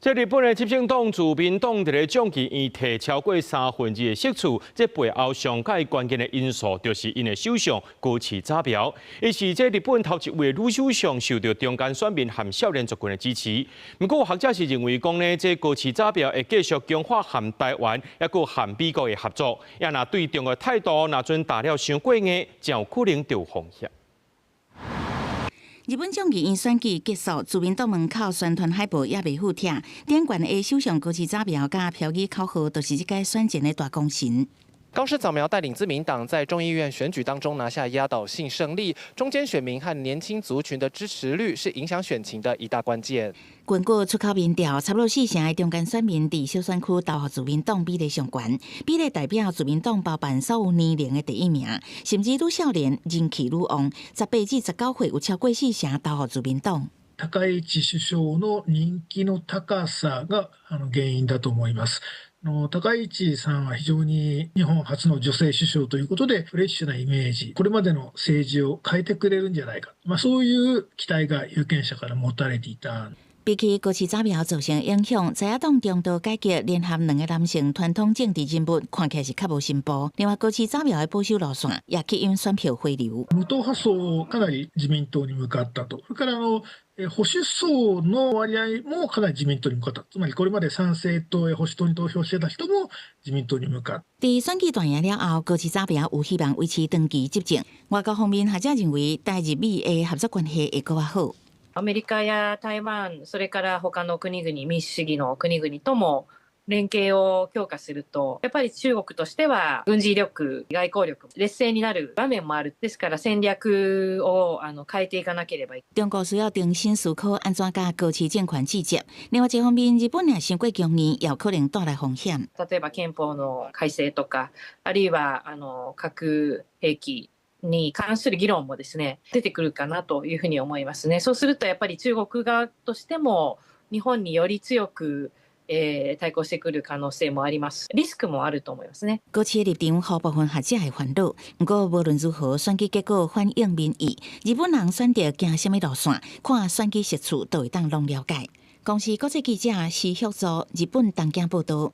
這日本的執政黨自民黨佇咧眾議院提超過三分二的席次，這背後上蓋關鍵的因素就是𪜶的首相高市早苗。伊是這日本頭一位女首相，受著中間選民和少年族群的支持。毋過學者是認為講呢，這高市早苗會繼續強化和台灣，抑閣和美國的合作。也若對中國態度若陣打了傷過硬，真有可能就有風險。日本眾議院選舉結束，自民黨門口宣傳海報也袂赴拆。頂懸的首相高市早苗佮標語口號，都是這屆選戰的大功臣。高市早苗帶領自民黨在眾議院選舉當中拿下壓倒性勝利，中間選民和年輕族群的支持率是影響選情的一大關鍵。根據出口民調，差不多四成的中間選民佇小選區投予自民黨比例上懸，比例代表自民黨包辦所有年齡的第一名，甚至愈少年人氣愈旺，18至19歲有超過四成投予自民黨。高市首相の人気の高さが原因だと思います。高市さんは非常に日本初の女性首相ということでフレッシュなイメージ、これまでの政治を変えてくれるんじゃないか、まあ、そういう期待が有権者から持たれていた。比起高市早苗造成影響，在野黨中道改革聯合兩个男性傳統政治人物，看起來是較無進步。另外，高市早苗的保守路線也吸引選票回流。無党派層かなり自民党に向かったと。それから保守層の割合もかなり自民党に向かった。つまりこれまで参政党や保守党に投票してた人も自民党に向かった。佇選舉大贏了後，高市早苗有希望維持長期執政。外交方面，學者認為台日美的合作關係會閣較好。アメリカや台灣、それから他の国々、民主主義の国々とも連携を強化すると、やっぱり中国としては軍事力、外交力、劣勢になる場面もある。ですから戦略を変えていかなければい中國需要重新思考按怎佮高市政權對接。另外一方面，日本若傷過強硬，也有可能帶來風險。例えば憲法の改正とか、あるいは核兵器に関する議論もですね、出てくるかなというふうに思いますね。そうするとやっぱり中国側としても日本により強く対抗してくる可能性もあります。リスクもあると思いますね。高市的立場，予部分學者的煩惱。毋過無論如何，選舉結果反映民意，日本人選擇行啥物路線，看選舉席次都會當攏了解。公視國際記者施旭祖日本東京報導。